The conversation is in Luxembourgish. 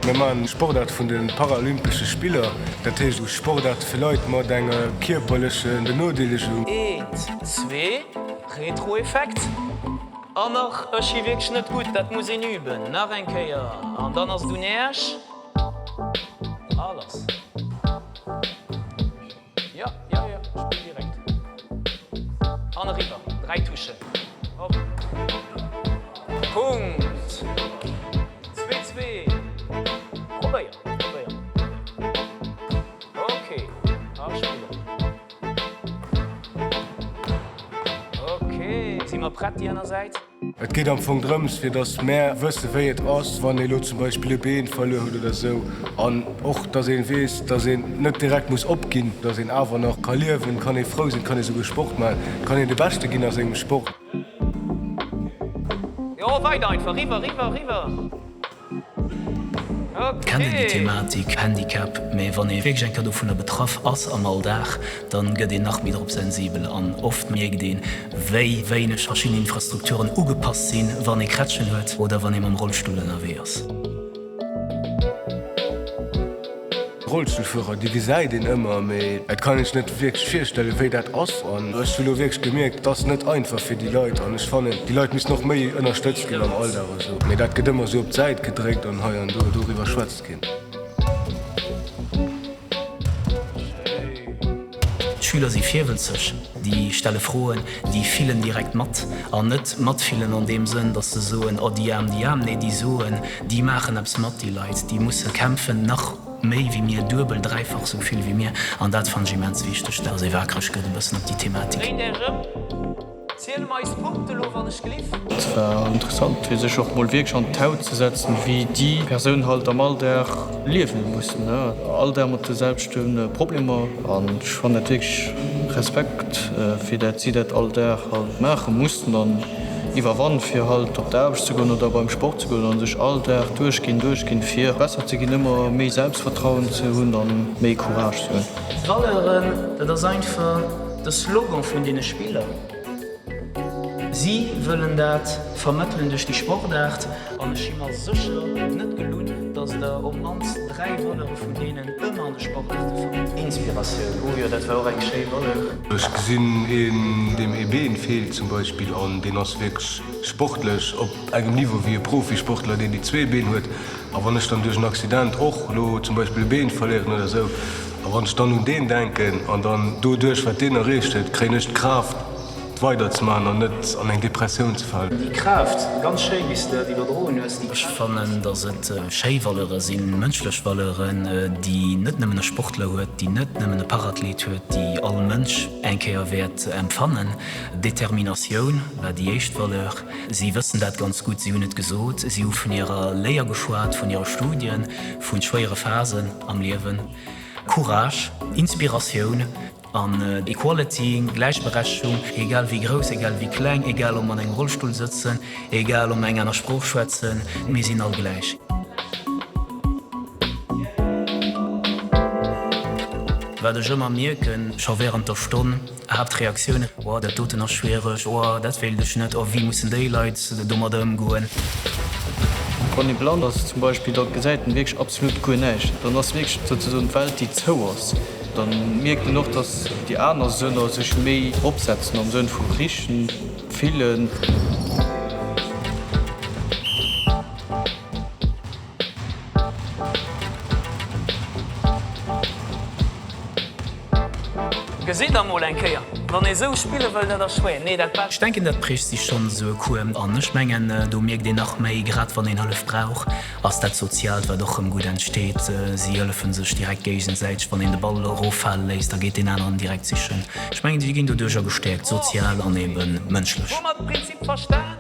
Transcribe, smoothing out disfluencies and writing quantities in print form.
Mir maachen Sportaarte vun de Paralympesche Spiller, dat heescht Sportaarte fir Leit mat enger kierperleche Benodeelegung. Eent, zwee, Retroeffekt an nach, ech si wierklech net gutt, dat muss een üben, nach eng Kéier an dann ass et un Äech a lass. Jo, jo, jo, spill direkt. An eriwwer. 3 Touchen. Hopp. Punkt. Zwee, zwee. Probéier, probéier, probéier. Ok, a spillen. Ok, si mer prett déi aner Säit? Et geet am Fong drëms, fir datt mär wësse wéi et ass, wann ee lo zum Beispill e Been verluer huet oder esou. An och, datt ee weess, datt een net direkt muss opginn, datt een awer nach ka liewen, kann ee frou sinn, kann ee souguer Sport maachen, kann een de Beschte ginn a sengem Sport. Jo, weider einfach, riwwer, riwwer, riwwer. Kennen déi Thematik Handicap, mee wann ee wierklech eng Kéier dovunner betraff ass am Alldag, dann gëtt een nach méi drop sensibel an oft mierkt een, wéi wéineg verschidden Infrastrukturen ugepasst sinn, wann ee Krätschen huet oder wann ee mam Rollstull ënnerwee ass. Rollstullfuerer, déi gesäit een ëmmer, mee et kann een sech net wierklech virstellen, wéi dat ass. An ech hu lo wierklech gemierkt, et ass net einfach fir déi Leit. An ech fannen, déi Leit missten och méi ënnerstëtzt ginn am Alldag a sou. Mee dat gëtt ëmmer sou op d'Säit gedréckt an hei an do, doriwwer schwätzt keen. D'Schüler si virwëlzeg, déi stelle Froen, déi fillen direkt mat. An net matfillen an deem Sënn, datt se soen, oh déi Aarm, déi Aarm. Nee, déi soen, déi maachen eppes mat, déi Leit, déi musse kämpfen, nach méi wéi mir, duebel, dräifach esou vill wéi mir. An dat fannen ech immens wichteg, datt ee waakreg gëtt e bëssen op déi Thematik. Dréint Äech ëm. Ziele mer eis Punkte lo wann ech gelift. Et war interessant fir sech och mol wierklech an d'Haut ze setzen, wéi déi Persounen halt am Alldag liewen mussen, all Dag mat de selwechte Problemer. An ech fannen dat wierklech Respekt fir dat si dat all Dag halt maache mussen an iwwerwannen fir halt op d'Aarbecht ze goen oder beim Sport ze goen an sech all Dag duerchginn, duerchginn fir besser ze ginn, ëmmer méi Selbstvertrauen ze hunn an méi Courage ze hunn. D'Valeuren, dat ass einfach de Slogan vun deene Spiller. Si wëllen dat vermëttelen duerch déi Sportaart an ech si mer sécher net gelunn, datt Der op d'mannst 3 Valeure vun deenen ëmmer an de Sportaarte fannt. Inspiratioun, oh jo, dat war och eng schéi Valeur. Ech gesinn een, deem ee Been feelt zum Beispill an deen ass wierklech sportlech op engem Niveau wéi e Profisportler, deen déi zwee Been huet. A wann ech dann duerch en Accident och elo zum Beispill e Been verléieren oder esou, a wann ech dann un deen denken an dann doduerch, wat deen erreecht huet, kréien ech d'Kraaft weiderzemaachen an net an eng Depressioun ze falen. Déi Kraaft, ganz schéin, wéi s de dat iwwerdroen hues, déi Ech fannen, datt et schéi Valeure sinn, mënschlech Valeuren, déi net nëmmen e Sportler huet, déi net nëmmen e Parathlet huet, déi all Mënsch eng Kéier wäert empfannen. Determinatioun war déi éischt Valeur. Si wëssen dat ganz gutt, si hunn et gesot, si hu vun hirer Léier geschwat, vun hire Studien, vu schwéiere Phasen am Liewen. Courage, Inspiratioun an Equality, Gläichberechtegung, egal wéi grouss, egal wéi kleng, egal ob mer an engem Rollstull sëtzen, egal ob mer eng aner Sprooch schwätzen, mir sinn all gläich. Wat ech ëmmer mierken, scho wärend der Stonn, Haaptreaktioun, Oh, dat doten ass schwiereg, oh, dat wéilt ech net, oh, wéi mussen déi Leit domadder ëmgoen? Wann ee blann ass zum Beispill, da gesäit en wierklech absolut guer näischt. Dann ass wierklech souzesoen d'Welt, déi zou ass. Dann mierkt en och, dass déi aner Sënner sech méi opsetzen am Sënn vu richen, fillen. Gesitt der mol eng Kéier, wann ee sou spille wëll, dat ass schwéier. Nee, dat war. Ech denken, dat prägt sich schonn esou e Cours. An ech mengen, do mierkt een nach méi, grad wann een Hëllef brauch, ass dat Soziaalt, wat och rëm gutt entsteet. Si hëllefe sech direkt géigesäiteg. Wann een de Ball eroffale léisst, da geet deen aneren direkt sichen. Ech mengen, si ginn doduercher gestäerkt, sozial an ebe mënschlech. Hu mer de Prinzip verstan?